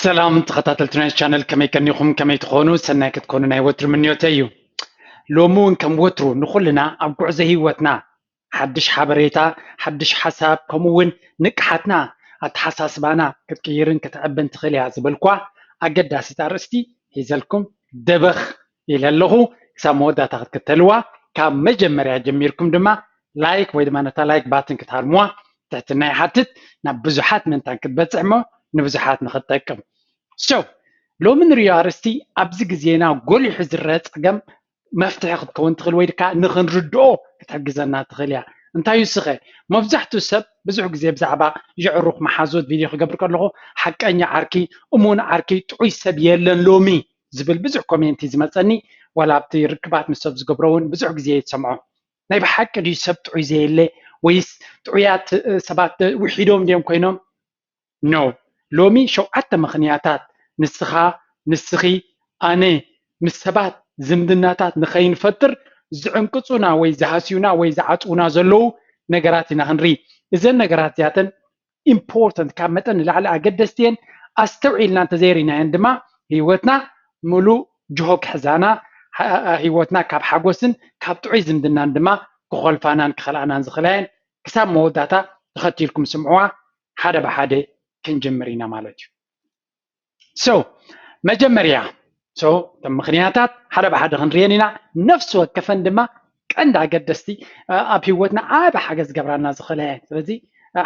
ሰላም ተኸታተልቲ ናይ ቻነል፣ ከመይ ቀኒኹም? ከመይ ትኾኑ? ሰናይ ክትኮኑ ናይ ወትሩ ምንዮተይ እዩ። ሎሚ እውን ከም ወትሩ ንኹልና ኣብ ጉዕዞ ህይወትና ሓድሽ ሓበሬታ፣ ሓድሽ ሓሳብ፣ ከምኡ እውን ንቅሓትና፣ ኣተሓሳስባና ክትቅይርን ክትዕብን ትኽእል እያ ዝበልኳ ኣገዳሲት ኣርእስቲ ሒዘልኩም ደበኽ ኢለ ኣለኹ። ክሳብ መወዳእታ ክትክተልዋ፣ ካብ መጀመርያ ጀሚርኩም ድማ ላይክ ወይ ድማ ነታ ላይክ ባትን ክትሃርምዋ ትሕትና ይሓትት፣ ናብ ብዙሓት ምእንታን ክትበፅሕ እሞ ንብዙሓት ንኽትጠቅም። So ሎሚ ንሪኦ ኣርእስቲ ኣብዚ ግዜና ጎሊሑ ዝረአ ፀገም መፍትሒ ክትከውን ትኽእል ወይ ከዓ ንኽንርድኦ ክትሕግዘና ትኽእል እያ። እንታይ እዩ ስኸ? መብዛሕትኡ ሰብ ብዙሕ ግዜ ብዛዕባ የዕሩኽ መሓዙት ቪድዮ ክገብር ከለኹ ሓቀኛ ዓርኪ፣ እሙን ዓርኪ፣ ጥዑይ ሰብ የለን ሎሚ ዝብል ብዙሕ ኮሜንቲ ዝመፀኒ፣ ዋላ ኣብቲ ርክባት ምስ ሰብ ዝገብሮ እውን ብዙሕ ግዜ ይሰምዖ። ናይ ብሓቂ ድዩ ሰብ ጥዑይ ዘየለ? ወይስ ጥዑያት ሰባት ውሒዶም ድዮም ኮይኖም? No። ሎሚ ሸውዓተ ምኽንያታት ንስኻ፣ ንስኺ፣ ኣነ ምስ ሰባት ዝምድናታት ንኸይንፈጥር ዝዕንቅፁና ወይ ዝሃስዩና ወይ ዝዓፅዉና ዘለዉ ነገራት ኢና ክንርኢ። እዘን ነገራት እዚኣተን ኢምፖርተንት፣ ካብ መጠን ንላዕሊ ኣገደስቲ እየን። ኣስተውዒልና እንተዘይሪናየን ድማ ህይወትና ምሉእ ጅሆ ክሕዛና፣ ህይወትና ካብ ሓጎስን ካብ ጥዑይ ዝምድናን ድማ ክኾልፋናን ክኸልኣናን ዝኽእላ እየን። ክሳብ መወዳእታ ተኸቲልኩም ስምዕዋ። ሓደ ብሓደ ክንጅምር ኢና ማለት እዩ። So መጀመርያ፣ so እቶም ምኽንያታት ሓደ ብሓደ ክንርእየን ኢና። ነፍሲ ወከፈን ድማ ቀንዲ ኣገደስቲ ኣብ ህይወትና ዓቢ ሓገዝ ዝገብራና ዝኽእላ እየን። ስለዚ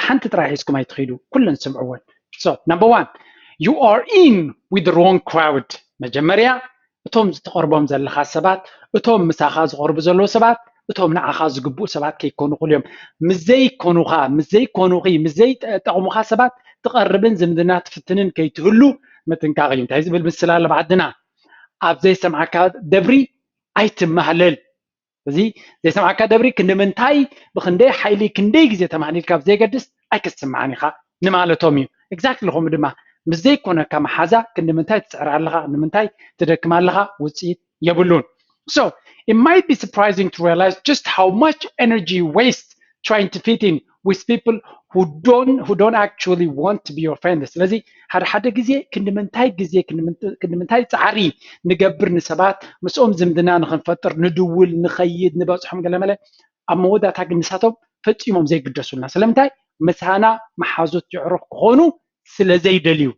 ሓንቲ ጥራይ ሒዝኩም ኣይትኺዱ፣ ኩለን ስምዕወን። So number one, you are in with the wrong crowd። መጀመርያ እቶም ዝተቐርቦም ዘለኻ ሰባት፣ እቶም ምሳኻ ዝቐርቡ ዘለዉ ሰባት፣ እቶም ንዓኻ ዝግብኡ ሰባት ከይኮኑ ክእሉ እዮም። ምስ ዘይኮኑኻ፣ ምስ ዘይኮኑኺ፣ ምስ ዘይጠቕሙኻ ሰባት ትቐርብን ዝምድና ትፍትንን ከይትህሉ ምጥንቃቕ እዩ። እንታይ ዝብል ምስላ ኣሎ ብዓድና? ኣብ ዘይሰምዓካ ደብሪ ኣይትማህለል። እዚ ዘይሰምዓካ ደብሪ ክንዲ ምንታይ፣ ብክንደይ ሓይሊ፣ ክንደይ ግዜ ተማህሊልካ ብዘየገድስ ኣይክትስምዓን ኢኻ ንማለቶም እዩ። Exactly ከምኡ ድማ ምስ ዘይኮነካ መሓዛ ክንዲ ምንታይ ትፅዕር ኣለኻ፣ ንምንታይ ትደክም ኣለኻ፣ ውፅኢት የብሉን። So it might be surprising to realize just how much energy you waste trying to fit in with people who don't who don't actually want to be your friend። ስለዚ ሓደ ሓደ ግዜ ክንዲ ምንታይ ግዜ ክንዲ ምንታይ ፃዕሪ ንገብር ንሰባት፣ ምስኦም ዝምድና ንክንፈጥር፣ ንድውል፣ ንኸይድ፣ ንበፅሖም ገለመለ፣ ኣብ መወዳእታ ግን ንሳቶም ፈፂሞም ዘይግደሱልና። ስለምንታይ? ምሳና መሓዙት የዕሩኽ ክኾኑ ስለ ዘይደልዩ።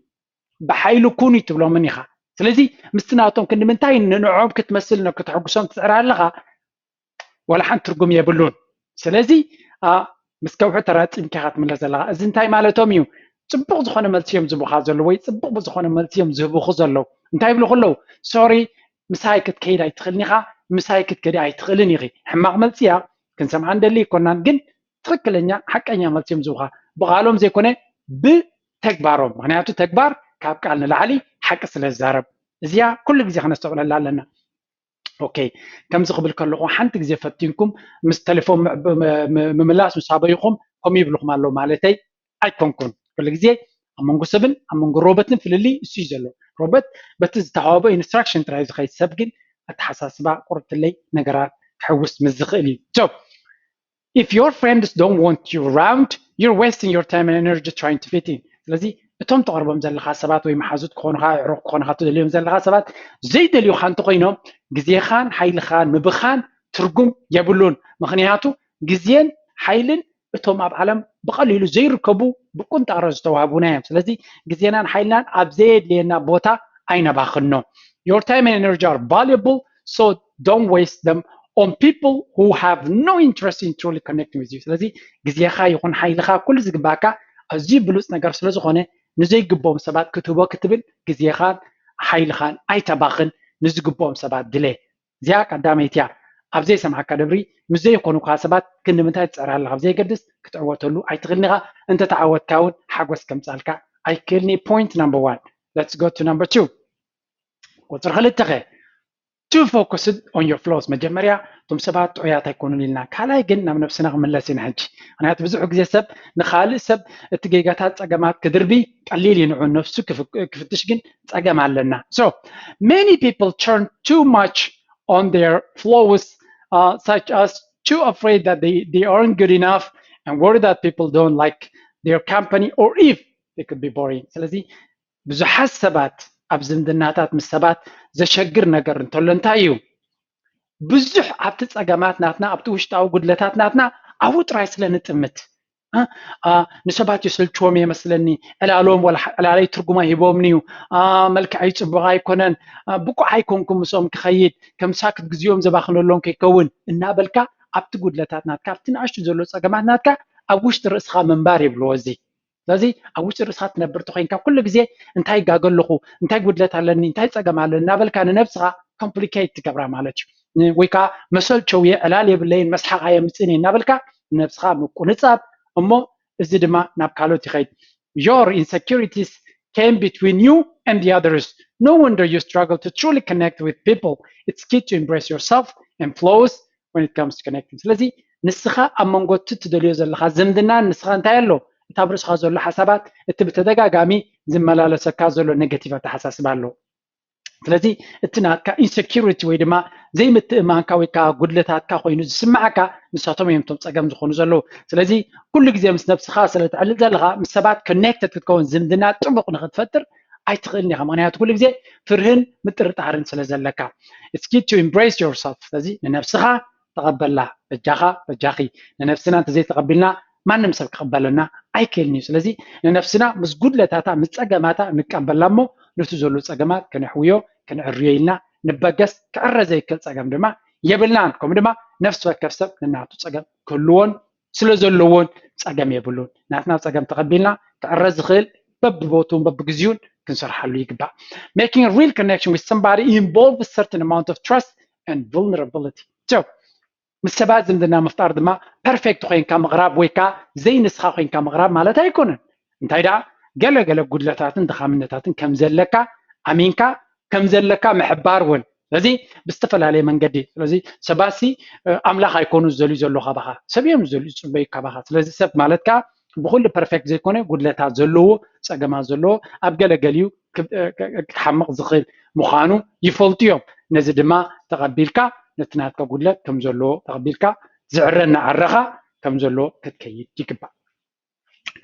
ብሓይሊ ኩኑ ትብሎምን ኢኻ። ስለዚ ምስቲ ናቶም ክንዲ ምንታይ ንንዕኦም ክትመስል ነ ክተሐጉሶም ትፅዕር ኣለኻ፣ ዋላ ሓንቲ ትርጉም የብሉን። ስለዚ ምስ ከውሒ ተራፂምካ ኢኻ ትምለስ ዘለኻ። እዚ እንታይ ማለቶም እዩ? ፅቡቕ ዝኾነ መልሲ እዮም ዝህቡኻ ዘለዉ ወይ ፅቡቕ ብዝኾነ መልሲ እዮም ዝህቡኹ ዘለዉ። እንታይ ይብሉ ከለዉ? ሶሪ፣ ምሳይ ክትከይድ ኣይትኽእልን ኢኻ፣ ምሳይ ክትከዲ ኣይትኽእልን ኢኺ። ሕማቕ መልሲ እያ፣ ክንሰምዓ ንደሊ ኣይኮናን፣ ግን ትኽክለኛ ሓቀኛ መልሲ እዮም ዝህቡኻ፣ ብቓሎም ዘይኮነ ብተግባሮም። ምኽንያቱ ተግባር ካብ ቃል ንላዕሊ ሓቂ ስለ ዝዛረብ፣ እዚኣ ኩሉ ግዜ ከነስተውዕለላ ኣለና። ኦኬ፣ ከምዚ ክብል ከለኹ ሓንቲ ግዜ ፈቲንኩም ምስ ቴሌፎን ምምላስ ምስ ኣበይኹም ከምኡ ይብልኹም ኣለዉ ማለተይ ኣይኮንኩን። ኩሉ ግዜ ኣብ መንጎ ሰብን ኣብ መንጎ ሮበትን ፍልልይ እሱ እዩ ዘሎ። ሮበት በቲ ዝተዋህቦ ኢንስትራክሽን ጥራይ ዝኸይድ፣ ሰብ ግን ኣተሓሳስባ ቁርብትለይ ነገራት ክሕውስ ምስ ዝኽእል እዩ። So if your friends don't want you around, you're wasting your time and energy trying to fit in። ስለዚ እቶም ተቐርቦም ዘለኻ ሰባት ወይ መሓዙት ክኾኑኻ፣ ኣዕሩኽ ክኾኑኻ ትደልዮም ዘለኻ ሰባት ዘይደልዩኻ እንተኾይኖም፣ ግዜኻን ሓይልኻን ምብኻን ትርጉም የብሉን። ምኽንያቱ ግዜን ሓይልን እቶም ኣብ ዓለም ብቐሊሉ ዘይርከቡ ብቁንጣሮ ዝተዋህቡና እዮም። ስለዚ ግዜናን ሓይልናን ኣብ ዘየድልየና ቦታ ኣይነባኽኖ። Your time and energy are valuable, so don't waste them on people who have no interest in truly connecting with you። ስለዚ ግዜኻ ይኹን ሓይልኻ ኩሉ ዝግባካ ኣዝዩ ብሉፅ ነገር ስለ ዝኾነ ንዘይግብኦም ሰባት ክትህቦ ክትብል ግዜኻን ሓይልኻን ኣይተባኽን። ንዝግብኦም ሰባት ድለ። እዚኣ ቀዳመይቲ እያ። ኣብ ዘይሰምዓካ ደብሪ ምስ ዘይኮኑካ ሰባት ክንዲ ምንታይ ትፅዕር ኣለኻ ብዘየገድስ ክትዕወተሉ ኣይትኽእልን ኢኻ። እንተተዓወትካ እውን ሓጎስ ከምፃልካ ኣይክእልን እዩ። Point number one. Let's go to number two. ቁፅሪ ክልተ ኸ? Too focused on your flaws። መጀመርያ እቶም ሰባት ጥዑያት ኣይኮኑን ኢልና፣ ካልኣይ ግን ናብ ነብስና ክምለስ ኢና ሕጂ። ምክንያቱ ብዙሕ ግዜ ሰብ ንካልእ ሰብ እቲ ጌጋታት ፀገማት ክድርቢ ቀሊል እዩ፣ ንዑ ነፍሱ ክፍትሽ ግን ፀገም ኣለና። So many people turn too much on their flaws, uh, such as too afraid that they, they aren't good enough and worried that people don't like their company or if they could be boring። ስለዚ ብዙሓት ሰባት ኣብ ዝምድናታት ምስ ሰባት ዘሸግር ነገር እንተሎ እንታይ እዩ? ብዙሕ ኣብቲ ጸገማት ናትና፣ ኣብቲ ውሽጣዊ ጉድለታት ናትና ኣብኡ ጥራይ ስለ ንጥምት። እ፣ አ፣ ንሰባት ይስልችዎም እየ መስለኒ፣ ዕላሎም ወላ ሕ-፣ ዕላለይ ትርጉም ኣይህቦምን እዩ፣ አ፣ መልክዐይ ጽቡቕ ኣይኮነን፣ አ፣ ብቑዕ ኣይኮንኩ ምስኦም ክኸይድ፣ ከም ሳክት ግዜኦም ዘባኽነሎም ከይከውን እናበልካ ኣብቲ ጉድለታት ናትካ፣ ኣብቲ ንኣሽቱ ዘሎ ጸገማት ናትካ ኣብ ውሽጢ ርእስኻ ምንባር ይብልዎ እዚ። ስለዚ ኣብ ውሽጢ ርእስኻ ትነብር ተኾይንካ ኩሉ ግዜ እንታይ ይጋገ ኣለኹ፣ እንታይ ጉድለት ኣለኒ፣ እንታይ ጸገም ኣለኒ እናበልካ ንነብስኻ ኮምፕሊኬት ትገብራ ማለት እዩ። ን-፣ ወይ ከዓ መሰልቸው እየ፣ ዕላል የብለይን፣ መስሓቕ ኣየምጽእን እየ እናበልካ ንነብስኻ ምቁንጻብ፣ እሞ እዚ ድማ ናብ ካልኦት ይኸይድ። Your insecurities came between you and the others. No wonder you struggle to truly connect with people. It's key to embrace yourself and flaws when it comes to connecting. ስለዚ ንስኻ ኣብ መንጎ እቲ ትደልዮ ዘለኻ ዝምድና ንስኻ እንታይ ኣሎ? እቲ ኣብ ርእስኻ ዘሎ ሓሳባት፣ እቲ ብተደጋጋሚ ዝመላለሰካ ዘሎ ኔጌቲቭ ኣተሓሳስባ ኣሎ። ስለዚ እቲ ናትካ ኢንሰኪሪቲ ወይ ድማ ዘይምትእማንካ ወይ ከዓ ጉድለታትካ ኮይኑ ዝስምዓካ ንሳቶም እዮም እቶም ጸገም ዝኾኑ ዘለዉ። ስለዚ ኩሉ ግዜ ምስ ነብስኻ ስለ ትዕልል ዘለኻ ምስ ሰባት ኮኔክትድ ክትከውን ዝምድና ጥቡቕ ንኽትፈጥር ኣይትኽእልን ኢኻ። ምኽንያቱ ኩሉ ግዜ ፍርህን ምጥርጣርን ስለ ዘለካ። It's key to embrace yourself። ስለዚ ንነብስኻ ተቐበላ፣ በጃኻ፣ በጃኺ። ንነብስና እንተዘይተቐቢልና ማንም ሰብ ክቕበለና ኣይክእልን እዩ። ስለዚ ንነብስና ምስ ጉድለታታ፣ ምስ ጸገማታ ንቀበላ እሞ ነቲ ዘሎ ጸገማት ከነሕውዮ፣ ከነዕርዮ ኢልና ንበገስ። ክዕረ ዘይክእል ጸገም ድማ የብልናን። ከምኡ ድማ ነፍሲ ወከፍ ሰብ ንናቱ ጸገም ክህልዎን ስለ ዘለዎን ጸገም የብሉን። ናትና ጸገም ተቐቢልና ክዕረ ዝኽእል በብቦቱን በብግዚኡን ክንሰርሓሉ ይግባእ። Making a real connection with somebody involves a certain amount of trust and vulnerability. So ምስ ሰባት ዝምድና ምፍጣር ድማ ፐርፌክት ኮይንካ ምቕራብ ወይ ከዓ ዘይንስኻ ኮይንካ ምቕራብ ማለት ኣይኮነን። እንታይ ደኣ ገለ ገለ ጉድለታትን ድኻምነታትን ከም ዘለካ ኣሚንካ ከም ዘለካ ምሕባር እውን። ስለዚ ብዝተፈላለየ መንገዲ፣ ስለዚ ሰባትሲ፣ እ፣ ኣምላኽ ኣይኮኑ ዝደልዩ ዘለዉ ካባኻ፣ ሰብ እዮም ዝደልዩ ዝጽበዩ ካባኻ። ስለዚ ሰብ ማለት ከዓ ብኹሉ ፐርፌክት ዘይኮነ ጉድለታት ዘለዎ፣ ጸገማት ዘለዎ፣ ኣብ ገለ ገሊኡ ክብ-፣ እ፣ ክ-፣ ክሓምቕ ዝኽእል ምዃኑ ይፈልጡ እዮም። ነዚ ድማ ተቐቢልካ ነቲ ናትካ ጉድለት ከም ዘለዎ ተቐቢልካ ዝዕረ እናዓረኻ ከም ዘለዎ ክትከይድ ይግባእ።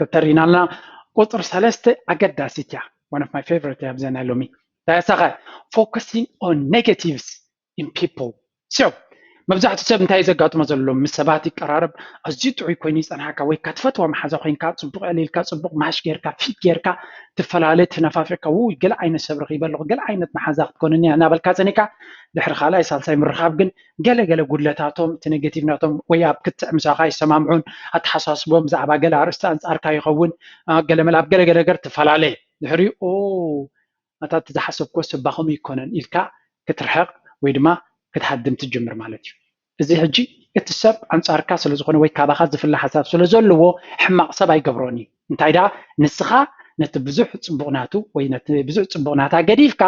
ክተሪናልና ቁፅሪ ሰለስተ ኣገዳሲት እያ። One of my favorite እያ ኣብዚ ናይ ሎሚ። እንታይ ያሳኸ? Focusing on negatives in people። So መብዛሕትኡ ሰብ እንታይ ዘጋጥሞ ዘሎ? ምስ ሰባት ይቀራረብ፣ ኣዝዩ ጥዑይ ኮይኑ ይጸንሓካ፣ ወይ ከኣ ትፈትዋ መሓዛ ኮይንካ፣ ጽቡቕ ዕሊልካ፣ ጽቡቕ ማሽ ጌርካ፣ ፊት ጌርካ፣ ትፈላለ፣ ተነፋፊቕካ፣ ውይ፣ ገለ ዓይነት ሰብ ረኺበ ኣለኹ፣ ገለ ዓይነት መሓዛ ክትኮንኒ እያ እናበልካ ጸኒሕካ፣ ድሕሪ ካልኣይ ሳልሳይ ምርኻብ ግን ገለ ገለ ጉድለታቶም፣ እቲ ኔጌቲቭ ናቶም፣ ወይ ኣብ ክትዕ ምሳኻ ይሰማምዑን፣ ኣተሓሳስቦም ብዛዕባ ገለ ኣርእስቲ ኣንጻርካ ይኸውን፣ አ፣ ገለ መለ ኣብ ገለ ገለ ነገር ትፈላለ። ድሕሪኡ፣ ኦ፣ ኣታ እቲ ዝሓሰብክዎ ሰባኹም ይኮነን ኢልካ ክትርሕቕ ወይ ድማ ክትሃድም ትጅምር ማለት እዩ። እዚ ሕጂ እቲ ሰብ ኣንጻርካ ስለ ዝኾነ ወይ ካባኻ ዝፍለ ሓሳብ ስለ ዘለዎ ሕማቕ ሰብ ኣይገብሮን እዩ። እንታይ ደኣ ንስኻ ነቲ ብዙሕ ጽቡቕ ናቱ ወይ ነቲ ብዙሕ ጽቡቕ ናታ ገዲፍካ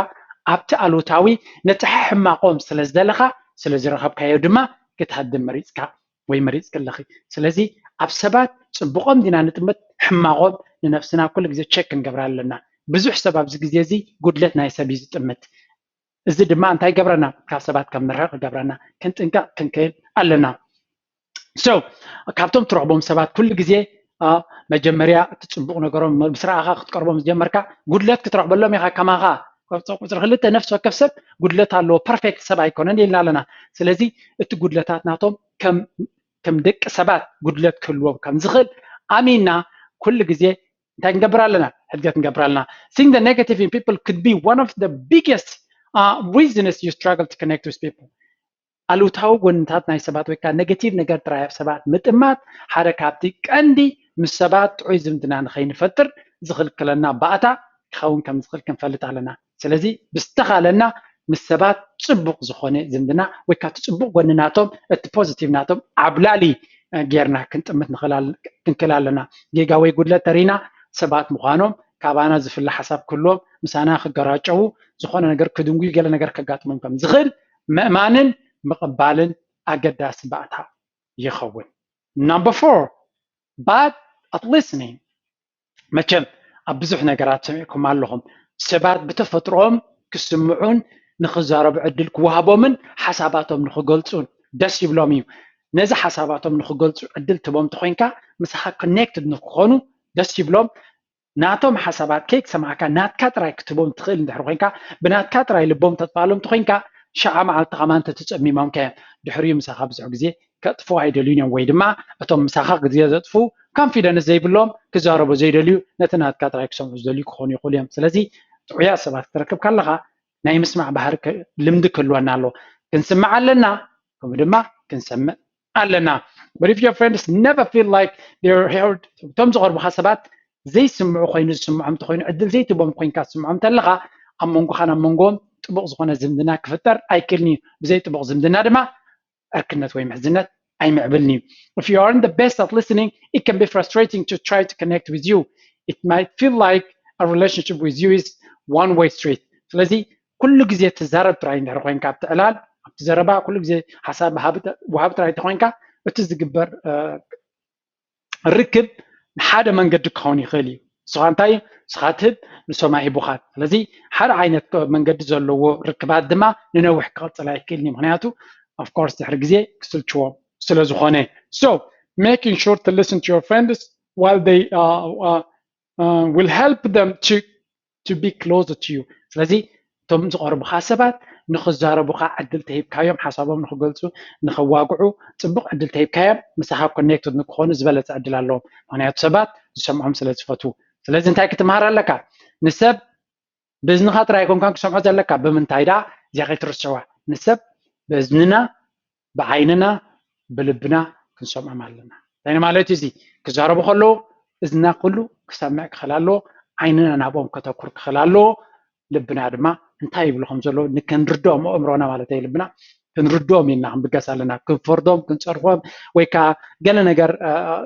ኣብቲ ኣሉታዊ ነቲ ሕማቖም ስለ ዝደለኻ ስለ ዝረኸብካዮ ድማ ክትሃድም መሪጽካ ወይ መሪጽኪ ኣለኺ። ስለዚ ኣብ ሰባት ጽቡቖም ዲና ንጥምት ሕማቖም ንነፍስና ኩሉ ግዜ ቸክ ክንገብራ ኣለና። ብዙሕ ሰብ ኣብዚ ግዜ እዚ ጉድለት ናይ ሰብ እዩ ዝጥምት። እዚ ድማ እንታይ ይገብረና? ካብ ሰባት ከም ንርሕቕ ይገብረና። ክንጥንቀቕ ክንክእል ኣለና። So ካብቶም ትረኽቦም ሰባት ኩሉ ግዜ፣ አ፣ መጀመርያ እቲ ጽቡቕ ነገሮም ምስ ረኣኻ ክትቀርቦም ዝጀመርካ ጉድለት ክትረኽበሎም ኢኻ። ከማኻ ቁጽሪ ክልተ ነፍሲ ወከፍ ሰብ ጉድለት ኣለዎ፣ ፐርፌክት ሰብ ኣይኮነን ኢልና ኣለና። ስለዚ እቲ ጉድለታት ናቶም ከም፣ ከም ደቂ ሰባት ጉድለት ክህልዎም ከም ዝኽእል ኣሚና ኩሉ ግዜ እንታይ ክንገብር ኣለና? ሕድገት ክንገብር ኣለና። Seeing the negative in people could be one of the biggest, uh, reasons you struggle to connect with people. ኣሉታዊ ጎንታት ናይ ሰባት ወይ ከዓ ኔጌቲቭ ነገር ጥራይ ኣብ ሰባት ምጥማት ሓደ ካብቲ ቀንዲ ምስ ሰባት ጥዑይ ዝምድና ንኸይንፈጥር ዝኽልክለና ባእታ ክኸውን ከም ዝኽእል ክንፈልጥ ኣለና። ስለዚ ብዝተኻለና ምስ ሰባት ጽቡቕ ዝኾነ ዝምድና ወይ ካብቲ ጽቡቕ ጎኒ ናቶም፣ እቲ ፖዚቲቭ ናቶም ዓብላሊ፣ እ፣ ጌርና ክንጥምት ንኽእል ኣለ-፣ ክንክእል ኣለና። ጌጋ ወይ ጉድለት ተሪና ሰባት ምዃኖም፣ ካባና ዝፍለ ሓሳብ ክህልዎም፣ ምሳና ክገራጨዉ፣ ዝኾነ ነገር ክድንጉዩ፣ ገለ ነገር ከጋጥሞም ከም ዝኽእል ምእማንን ምቕባልን ኣገዳሲ ባእታ ይኸውን። Number four, bad at listening. መቸም ኣብ ብዙሕ ነገራት ሰሚዕኩም ኣለኹም። ሰባት ብተፈጥሮኦም ክስምዑን ንኽዛረቡ ዕድል ክወሃቦምን ሓሳባቶም ንኽገልጹን ደስ ይብሎም እዩ። ነዚ ሓሳባቶም ንኽገልጹ ዕድል ትቦም ተኾይንካ ምሳኻ ኮኔክትድ ንክኾኑ ደስ ይብሎም። ናቶም ሓሳባት ከይክሰማዕካ ናትካ ጥራይ ክትቦም ትኽእል እንድሕር ኮይንካ ብናትካ ጥራይ ልቦም ተጥፋሎም ትኮይንካ ሸዓ መዓልቲ ከማን ተትፀሚሞም ከ ድሕሪኡ ምሳኻ ብዙሕ ግዜ ከጥፉ ኣይደልዩን እዮም ወይ ድማ እቶም ምሳኻ ግዜ ዘጥፉ ኮንፊደንስ ዘይብሎም ክዛረቡ ዘይደልዩ ነቲ ናትካ ጥራይ ክሰምዑ ዝደልዩ ክኾኑ ይኽእሉ እዮም። ስለዚ ጥዑያት ሰባት ክትረክብ ከለኻ ናይ ምስማዕ ባህሪ ልምዲ ክህልወና ኣለዎ። ክንስምዕ ኣለና፣ ከምኡ ድማ ክንሰምዕ ኣለና። But if your friends never feel like they're heard፣ እቶም ዝቐርቡኻ ሰባት ዘይስምዑ ኮይኑ ዝስምዖም እንተኮይኑ ዕድል ዘይትቦም ኮይንካ ትስምዖም እንተለኻ ኣብ መንጎኻን ኣብ መንጎም ጥቡቕ ዝኾነ ዝምድና ክፍጠር ኣይክእልን እዩ። ብዘይ ጥቡቕ ዝምድና ድማ ዕርክነት ወይ ምሕዝነት ኣይምዕብልን እዩ። If you aren't the best at listening, it can be frustrating to try to connect with you. It might feel like a relationship with you is one way street. ስለዚ ኩሉ ግዜ ትዛረብ ጥራይ እንድሕር ኮይንካ ኣብቲ ዕላል ኣብቲ ዘረባ ኩሉ ግዜ ሓሳብ ወሃብ ጥራይ ተኮይንካ እቲ ዝግበር ርክብ ንሓደ መንገዲ ክኸውን ይኽእል እዩ። ንስኻ እንታይ እዩ ንስኻ ትህብ ንሶም ኣይህቡኻን። ስለዚ ሓደ ዓይነት መንገዲ ዘለዎ ርክባት ድማ ንነዊሕ ክቕፅል ኣይክእልን እዩ። ምክንያቱ of course ድሕሪ ግዜ ክስልችዎም ስለ ዝኾነ። So making sure to listen to your friends while they uh, uh, uh, will help them to to be closer to you። ስለዚ እቶም ዝቐርቡኻ ሰባት ንኽዛረቡኻ ዕድል ተሂብካዮም ሓሳቦም ንኽገልፁ ንኽዋግዑ ፅቡቕ ዕድል ተሂብካዮም ምሳኻ ኮኔክትድ ንክኾኑ ዝበለፀ ዕድል ኣለዎም። ምክንያቱ ሰባት ዝሰምዖም ስለ ዝፈትዉ። ስለዚ እንታይ ክትምሃር ኣለካ? ንሰብ ብእዝንኻ ጥራይ ኣይኮንካን ክሰምዖ ዘለካ። ብምንታይ ደኣ? እዚኣ ከይትርስዕዋ። ንሰብ ብእዝንና ብዓይንና ብልብና ክንሰምዖም ኣለና። እንታይ ማለት እዚ ክዛረቡ ከለዉ እዝና ኩሉ ክሰምዕ ክኽእል ኣለዎ። ዓይንና ናብኦም ከተኩር ክኽእል ኣለዎ። ልብና ድማ እንታይ ይብሉ ከም ዘለዉ ንክንርድኦም ኣእምሮና ማለት እዩ ልብና ክንርድኦም ኢልና ክንብገስ ኣለና። ክንፈርዶም ክንፀርፎም ወይ ከዓ ገለ ነገር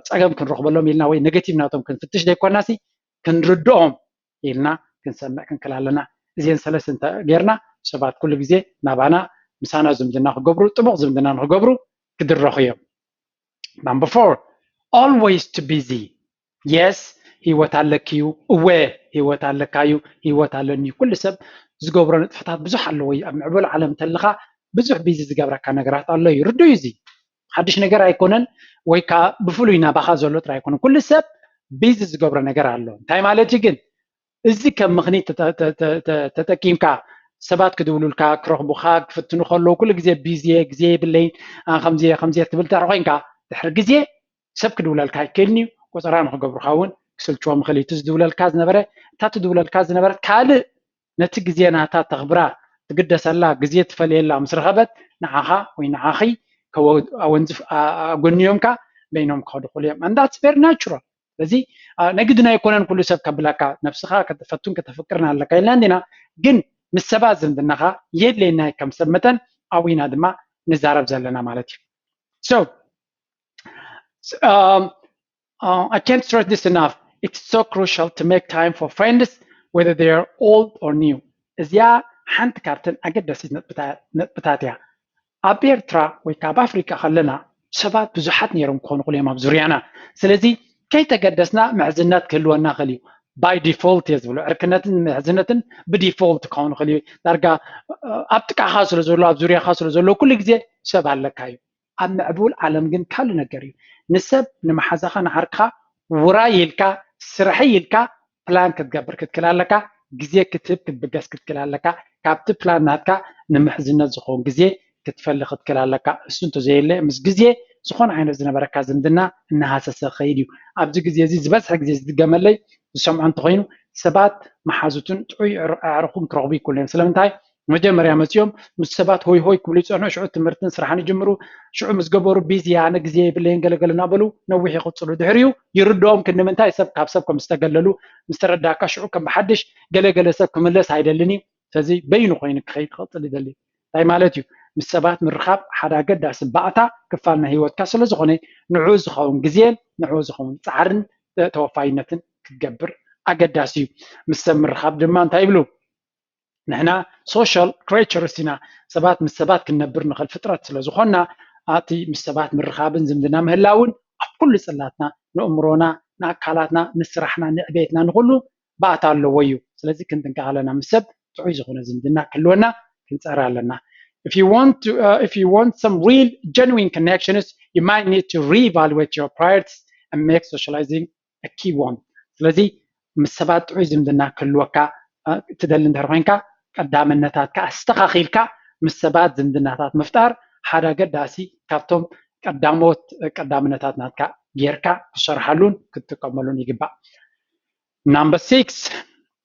ፀገም ክንረኽበሎም ኢልና ወይ ኔጌቲቭ ናቶም ክንፍትሽ ዘይኮናሲ ክንርድኦም ኢልና ክንሰምዕ ክንክል ኣለና። እዚአን ሰለስተ እንተ ጌርና ሰባት ኩሉ ግዜ ናባና ምሳና ዝምድና ክገብሩ ጥቡቕ ዝምድና ንክገብሩ ክድረኹ እዮም። Number four, always too busy. Yes, ህይወት ኣለኪ እዩ። እወ፣ ህይወት ኣለካ እዩ። ህይወት ኣለኒ እዩ። ኩሉ ሰብ ዝገብሮ ንጥፈታት ብዙሕ ኣለዎ እዩ። ኣብ ምዕበሉ ዓለም እንተለኻ ብዙሕ ቢዚ ዝገብረካ ነገራት ኣሎ እዩ። ርዱእ እዩ እዚ። ሓድሽ ነገር ኣይኮነን ወይ ከዓ ብፍሉይ ናባኻ ዘሎ ጥራይ ኣይኮነን። ኩሉ ሰብ ቢዚ ዝገብሮ ነገር ኣሎ። እንታይ ማለት እዩ ግን? እዚ ከም ምኽንያት ተጠቂምካ ሰባት ክድውሉልካ ክረኽቡኻ ክፍትኑ ከለዉ ኩሉ ግዜ ቢዚ እየ ግዜ የብለይን ከምዚ እየ ከምዚ እየ ትብል እንድሕር ኮይንካ ድሕሪ ግዜ ሰብ ክድውለልካ ኣይክእልን እዩ። ቆፀራ ንክገብሩኻ እውን ክስልችዎም ይኽእል እዩ። እቲ ዝድውለልካ ዝነበረ እታ ትድውለልካ ዝነበረት ካልእ ነቲ ግዜ ናታ ተኽብራ ትግደሰላ ግዜ ትፈልየላ ምስ ረኸበት ንዓኻ ወይ ንዓኺ ኣወንዝፍ ኣጎንዮምካ በይኖም ክኸዱ ክኽእሉ እዮም። And that's very natural። ስለዚ ናይ ግድን ኣይኮነን ኩሉ ሰብ ከብለካ ነብስኻ ከተፈቱን ከተፍቅርን ኣለካ ኢልና እንዲና። ግን ምስ ሰባት ዝምድናኻ የድልየና ከም ሰብ መጠን ኣብና ድማ ንዛረብ ዘለና ማለት እዩ። So um, uh, I can't stress this enough. It's so crucial to make time for friends whether they are old or new. እዚኣ ሓንቲ ካብተን ኣገዳሲት ነጥብታት እያ። ኣብ ኤርትራ ወይ ከዓ ኣብ ኣፍሪቃ ከለና ሰባት ብዙሓት ነይሮም ክኾኑ ክእሉ እዮም ኣብ ዙርያና። ስለዚ ከይተገደስና ምሕዝነት ክህልወና ክእል እዩ። By default እየ ዝብሎ። ዕርክነትን ምሕዝነትን ብዲፎልት ክኸውን ክእል እዩ። ዳርጋ ኣብ ጥቃኻ ስለ ዘሎ ኣብ ዙርያኻ ስለ ዘሎ ኩሉ ግዜ ሰብ ኣለካ እዩ። ኣብ ምዕቡል ዓለም ግን ካልእ ነገር እዩ። ንሰብ ንመሓዛኻ ንዓርክኻ ውራይ ኢልካ ስርሐይ ኢልካ ፕላን ክትገብር ክትክል ኣለካ። ግዜ ክትህብ ክትብገስ ክትክል ኣለካ። ካብቲ ፕላን ናትካ ንምሕዝነት ዝኸውን ግዜ ክትፈሊ ክትክል ኣለካ። እሱ እንተዘየለ ምስ ግዜ ዝኾነ ዓይነት ዝነበረካ ዝምድና እናሃሰሰ ክኸይድ እዩ። ኣብዚ ግዜ እዚ ዝበዝሐ ግዜ ዝድገመለይ ዝሰምዖ እንተኮይኑ ሰባት መሓዙትን ጥዑይ ኣዕሩኽን ክረኽቡ ይክእሉ እዮም። ስለምንታይ? መጀመርያ መፂኦም ምስ ሰባት ሆይ ሆይ ክብሉ ይፀንሑ፣ ሽዑ ትምህርትን ስራሕን ይጅምሩ። ሽዑ ምስ ገበሩ ቢዚ እየ ኣነ ግዜ የብለይን ገለገለ እናበሉ ነዊሕ ይቕፅሉ። ድሕሪኡ ይርድኦም ክንዲ ምንታይ ሰብ ካብ ሰብ ከም ዝተገለሉ ምስ ተረዳእካ ሽዑ ከም ብሓድሽ ገለገለ ሰብ ክምለስ ኣይደልን እዩ። ስለዚ በይኑ ኮይኑ ክኸይድ ክቕፅል ይደሊ። እንታይ ማለት እዩ? ምስ ሰባት ምርኻብ ሓደ ኣገዳሲ ባእታ ክፋል ናይ ህይወትካ ስለ ዝኾነ ንዑ ዝኸውን ግዜን ንዑ ዝኸውን ፃዕርን ተወፋይነትን ክትገብር ኣገዳሲ እዩ። ምስ ሰብ ምርኻብ ድማ እንታይ ይብሉ? ንሕና ሶሻል ክሬቸርስ ኢና። ሰባት ምስ ሰባት ክንነብር ንኽእል ፍጥረት ስለ ዝኾንና ኣቲ ምስ ሰባት ምርኻብን ዝምድና ምህላውን ኣብ ኩሉ ጽላትና፣ ንእምሮና፣ ንኣካላትና፣ ንስራሕና፣ ንዕቤትና፣ ንኹሉ ባእታ ኣለዎ እዩ። ስለዚ ክንጥንቀቕ ኣለና። ምስ ሰብ ጥዑይ ዝኾነ ዝምድና ክህልወና ክንጸሪ ኣለና። If you want to, uh, if you want some real genuine connections, you might need to reevaluate your priorities and make socializing a key one. ስለዚ ምስ ሰባት ጥዑይ ዝምድና ክህልወካ ትደሊ እንድሕር ኮይንካ፣ ቀዳምነታትካ ኣስተኻኺልካ ምስ ሰባት ዝምድናታት ምፍጣር ሓደ ኣገዳሲ ካብቶም ቀዳሞት ቀዳምነታት ናትካ ጌርካ ክትሰርሓሉን ክትጥቀመሉን ይግባእ። ናምበር ሲክስ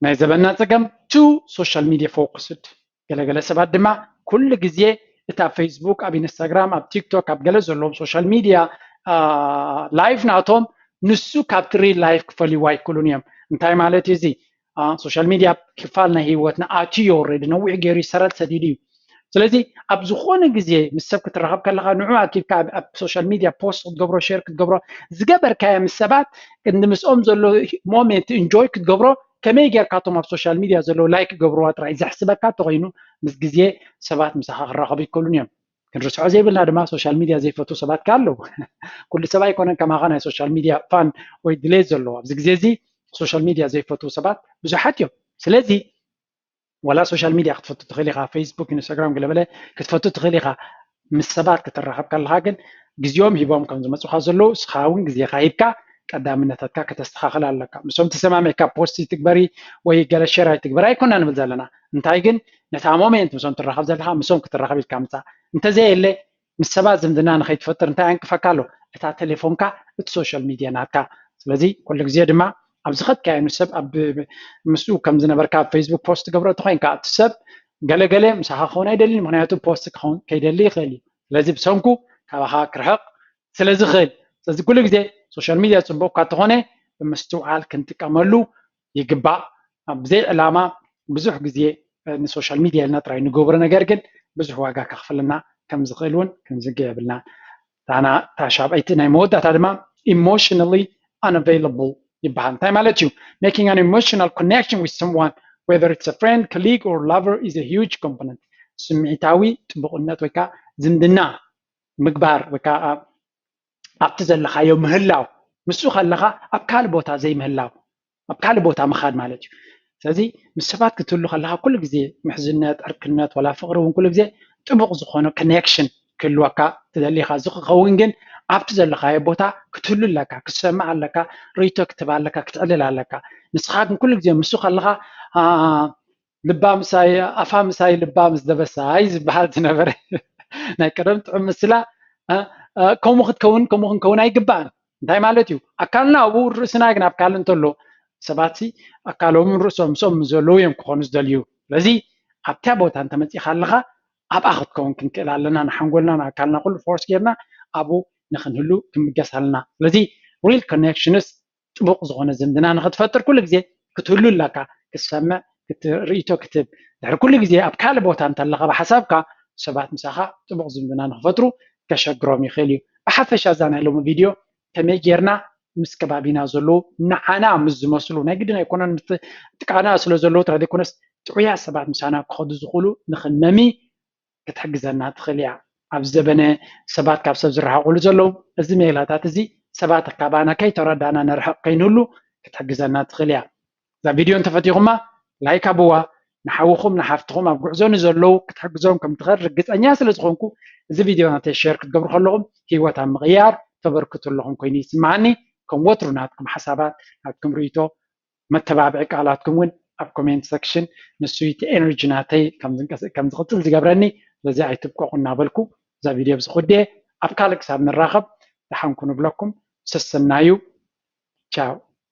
ናይ ዘበና ጸገም፣ ቱ ሶሻል ሚድያ ፎክስድ። ገለገለ ሰባት ድማ ኩሉ ግዜ እቲ ኣብ ፌስቡክ፣ ኣብ ኢንስታግራም፣ ኣብ ቲክቶክ፣ ኣብ ገለ ዘለዎም ሶሻል ሚድያ ላይፍ ናቶም ንሱ ካብቲ ሪል ላይፍ ክፈልይዎ ኣይክእሉን እዮም። እንታይ ማለት እዩ እዚ? ሶሻል ሚድያ ክፋል ናይ ህይወትና ኣትዩ ኦልሬዲ ነዊሕ ገይሩ ሰረት ሰዲዱ እዩ። ስለዚ ኣብ ዝኾነ ግዜ ምስ ሰብ ክትራኸብ ከለኻ ንዑ ኣኪብካ ኣብ ሶሻል ሚድያ ፖስት ክትገብሮ፣ ሼር ክትገብሮ፣ ዝገበርካዮ ምስ ሰባት ቅንዲ ምስኦም ዘሎ ሞሜንት ኢንጆይ ክትገብሮ፣ ከመይ ጌርካ እቶም ኣብ ሶሻል ሚድያ ዘለዉ ላይክ ክገብርዋ ጥራይ ዘሕስበካ እንተኾይኑ ምስ ግዜ ሰባት ምሳኻ ክራኸቡ ይከሉን እዮም። ክንርስዖ ዘይብልና ድማ ሶሻል ሚድያ ዘይፈትዉ ሰባት ከ ኣለዉ። ኩሉ ሰብ ኣይኮነን ከማኻ ናይ ሶሻል ሚድያ ፋን ወይ ድሌት ዘለዎ። ኣብዚ ግዜ እዚ ሶሻል ሚድያ ዘይፈትዉ ሰባት ብዙሓት እዮም። ስለዚ ዋላ ሶሻል ሚድያ ክትፈቱ ትኽእል ኢኻ፣ ፌስቡክ፣ ኢንስታግራም ገለበለ ክትፈቱ ትኽእል ኢኻ። ምስ ሰባት ክትራኸብ ከለኻ ግን ግዜኦም ሂቦም ከም ዝመፁኻ ዘለዉ እስኻ እውን ግዜኻ ሂብካ ቀዳምነታትካ ከተስተኻኽል ኣለካ። ምስኦም ተሰማሚዕካ ፖስት ይትግበሪ ወይ ገለ ሸር ኣይትግበሪ ኣይኮና ንብል ዘለና። እንታይ ግን ነታ ሞሜንት ምስኦም ትራኸብ ዘለኻ ምስኦም ክትራኸብ ኢልካ ምፃእ። እንተዘየለ ምስ ሰባት ዝምድና ንኸይትፈጥር እንታይ ኣንቅፈካ ኣሎ? እታ ቴሌፎንካ፣ እቲ ሶሻል ሚድያ ናትካ። ስለዚ ኩሉ ግዜ ድማ ኣብ ዝኸድካዮ ንሰብ ኣብ ምስኡ ከም ዝነበርካ ኣብ ፌስቡክ ፖስት ትገብሮ እንተኮይንካ እቲ ሰብ ገለገለ ምሳኻ ክኸውን ኣይደልን፣ ምክንያቱ ፖስት ክኸውን ከይደሊ ይኽእል እዩ። ስለዚ ብሰንኩ ካባኻ ክርሕቕ ስለ ዝኽእል። ስለዚ ኩሉ ግዜ ሶሻል ሚድያ ጽቡቕ እኳ እንተኾነ ብምስትውዓል ክንጥቀመሉ ይግባእ። ብዘይ ዕላማ ብዙሕ ግዜ ንሶሻል ሚድያ ኢልና ጥራይ ንገብሮ ነገር ግን ብዙሕ ዋጋ ከኽፍልና ከም ዝኽእል እውን ክንዝንግዕ የብልና። ታና ታሻብዐይቲ ናይ መወዳእታ ድማ ኢሞሽናሊ ኣንኣቬይለብል ይበሃል። እንታይ ማለት እዩ? Making an emotional connection with someone, whether it's a friend, colleague or lover, is a huge component. ስምዒታዊ ጥቡቕነት ወይ ከዓ ዝምድና ምግባር ወይ ከዓ ኣብቲ ዘለኻዮ ምህላው፣ ምስኡ ከለኻ ኣብ ካልእ ቦታ ዘይምህላው፣ ኣብ ካልእ ቦታ ምኻድ ማለት እዩ። ስለዚ ምስ ሰባት ክትህሉ ከለኻ ኩሉ ግዜ ምሕዝነት፣ ዕርክነት፣ ዋላ ፍቕሪ እውን ኩሉ ግዜ ጥቡቕ ዝኾነ ኮኔክሽን ክህልወካ ትደሊ ኢኻ። እዚ ክኸውን ግን ኣብቲ ዘለኻዮ ቦታ ክትህሉ ኣለካ፣ ክትሰምዕ ኣለካ፣ ርእይቶ ክትህብ ኣለካ፣ ክትዕልል ኣለካ። ንስኻ ግን ኩሉ ግዜ ምስኡ ከለኻ ልባ ምሳይ ኣፋ ምሳይ ልባ ምስ ደበሳይ ዝበሃል ዝነበረ ናይ ቀደም ጥዑም ምስላ፣ ከምኡ ክትከውን ከምኡ ክንከውን ኣይግባእን። እንታይ ማለት እዩ? ኣካልና ኣብኡ ርእስና ግን ኣብ ካልእ እንተሎ ሰባት ኣካሎምን ርእሶም ምስኦም ዘለዉ እዮም ክኾኑ ዝደልዩ። ስለዚ ኣብታ ቦታ እንተመፂእካ ኣለኻ ኣብኣ ክትከውን ክንክእል ኣለና። ንሓንጎልና ንኣካልና ኩሉ ፎርስ ጌርና ኣብኡ ንክንህሉ ክንምገስ ኣለና። ስለዚ ሪል ኮኔክሽንስ ጥቡቕ ዝኾነ ዝምድና ንክትፈጥር ኩሉ ግዜ ክትህሉ ኣለካ፣ ክትሰምዕ፣ ርእይቶ ክትህብ። ድሕሪ ኩሉ ግዜ ኣብ ካልእ ቦታ እንተለኻ ብሓሳብካ ሰባት ምሳኻ ጥቡቕ ዝምድና ንክፈጥሩ ከሸግሮም ይኽእል እዩ። ብሓፈሻ እዛ ናይ ሎሚ ቪድዮ ከመይ ጌርና ምስ ከባቢና ዘለዉ ንዓና ምስ ዝመስሉ ናይ ግድን ኣይኮነን ጥቃና ስለ ዘለዉ ጥራይ ዘይኮነስ ጥዑያት ሰባት ምሳና ክኸዱ ዝኽእሉ ንክንመሚ ክትሕግዘና ትኽእል እያ። ኣብ ዘበነ ሰባት ካብ ሰብ ዝረሓቑሉ ዘለዉ እዚ ሜላታት እዚ ሰባት ካባና ከይተረዳና ንርሕቕ ከይንህሉ ክትሕግዘና ትኽእል እያ። እዛ ቪድዮ እንተፈቲኹማ ላይክ ኣብዋ። ንሓውኹም ንሓፍትኹም ኣብ ጉዕዞ ንዘለዉ ክትሕግዞም ከም ትኽእል ርግፀኛ ስለ ዝኾንኩ እዚ ቪድዮ ናተይ ሸር ክትገብሩ ከለኹም ህይወት ኣብ ምቕያር ተበርክቱ ኣለኹም ኮይኑ ይስምዓኒ። ከም ወትሩ ናትኩም ሓሳባት ናትኩም ርእይቶ መተባብዒ ቃላትኩም እውን ኣብ ኮሜንት ሰክሽን ንሱ እቲ ኤነርጂ ናተይ ከም ዝቕፅል ዝገብረኒ። ስለዚ ኣይትብቀቑ እናበልኩ እዛ ቪድዮ ብዝኹዴ ኣብ ካልእ ክሳብ ንራኸብ ደሓንኩ ንብለኩም። ሰሰናዩ። ቻው።